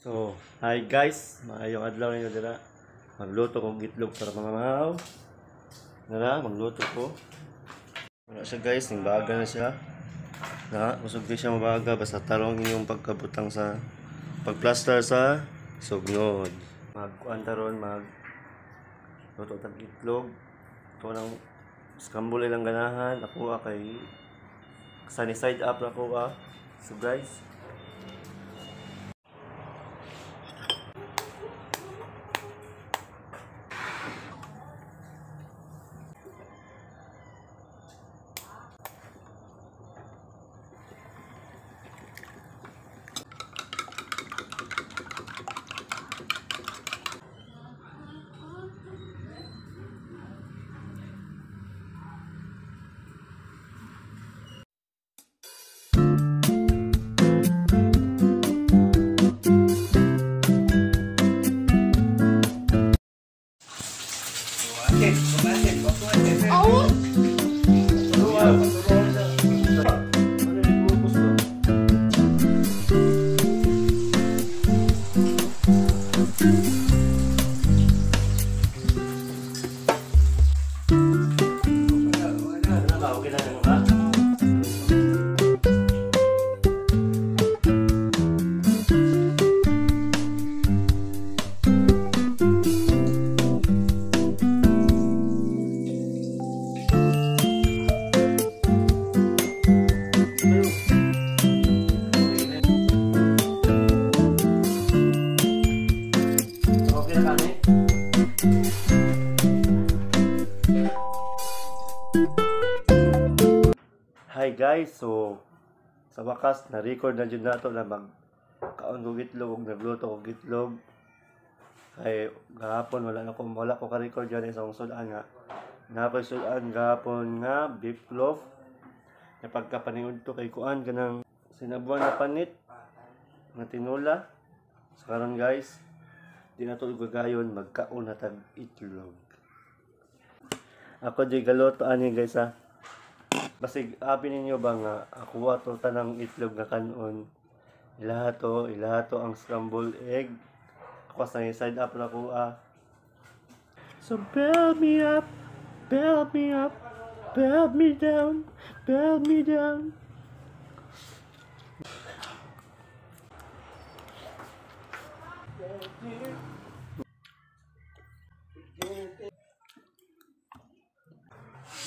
So, hi guys, maayong adlaw ninyo dira. Magluto kong itlog para mga mangaw. Nara, magluto ko. Wala siya guys, ning baga na siya. Na, kusog di siya mabaga basta tarong inyong pagkabutang sa pagplaster sa sugnod. Magkuan taron mag luto tag itlog. Ito nang scramble ilang ganahan ako kay sunny side up ra ko ah. So guys, Hi guys, so sa wakas na-record na jud nato na mag kaon og itlog ug nagluto og itlog. Kay gahapon wala ko ka-record dyan sa akong sudan nga. Na ako'y sudan gahapon nga beef loaf. Na pagkapaniud to kay kuan kanang sinabuan na panit nga tinula. So karon guys, di na to gagayon magkaon na tag itlog. Ako di galuto ani guys ha. Basig abi ninyo ba nga ako ato tanang itlog nga kanon. Ilaha to ang scrambled egg. Ako sa side up na ko ah. So build me up, build me up, build me down, build me down.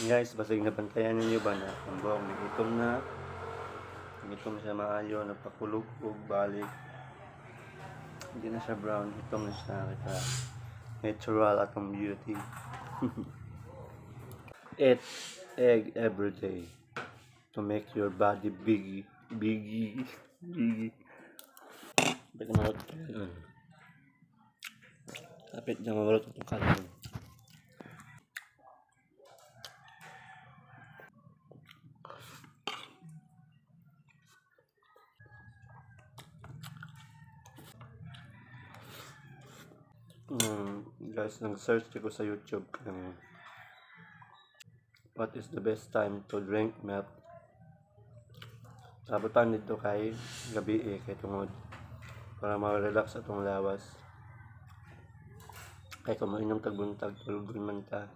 Guys, basig nabantayan ninyo ba na ang buhok nag-itom na. Nag-itom siya maayo, nagpakulog og balik. Hindi na siya brown, itom na siya kita. Natural atong beauty. Eat egg every day to make your body biggie, biggie, biggie. Kapit na marot kanon. Kapit na marot itong kanon. Guys, nag-search ko sa YouTube kung what is the best time to drink milk. Sabutan nito kay gabi eh, kay tungod para ma-relax atong lawas. Kay kung mainom tag buntag, tulog man ta.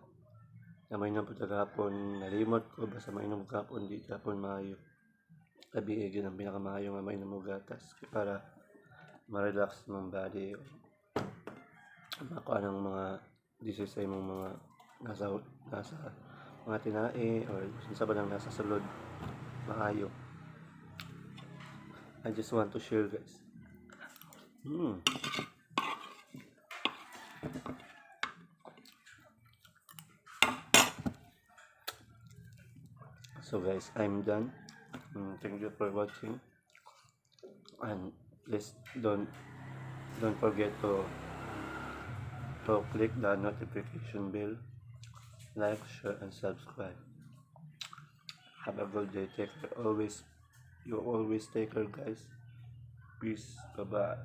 Na mainom po gahapon, nalimot ko basta mainom gahapon, di gahapon maayo. Gabi eh, yun ang pinakamaayo nga mainom og gatas para ma-relax mong body. Makuha ng mga disease sa imong mga nasa mga tinae or sa ba nang nasa sulod maayo. I just want to share guys. So guys, I'm done. Thank you for watching, and please don't forget to click the notification bell, like, share, and subscribe. Have a good day. Take care. Always, you always take care, guys. Peace. Bye bye.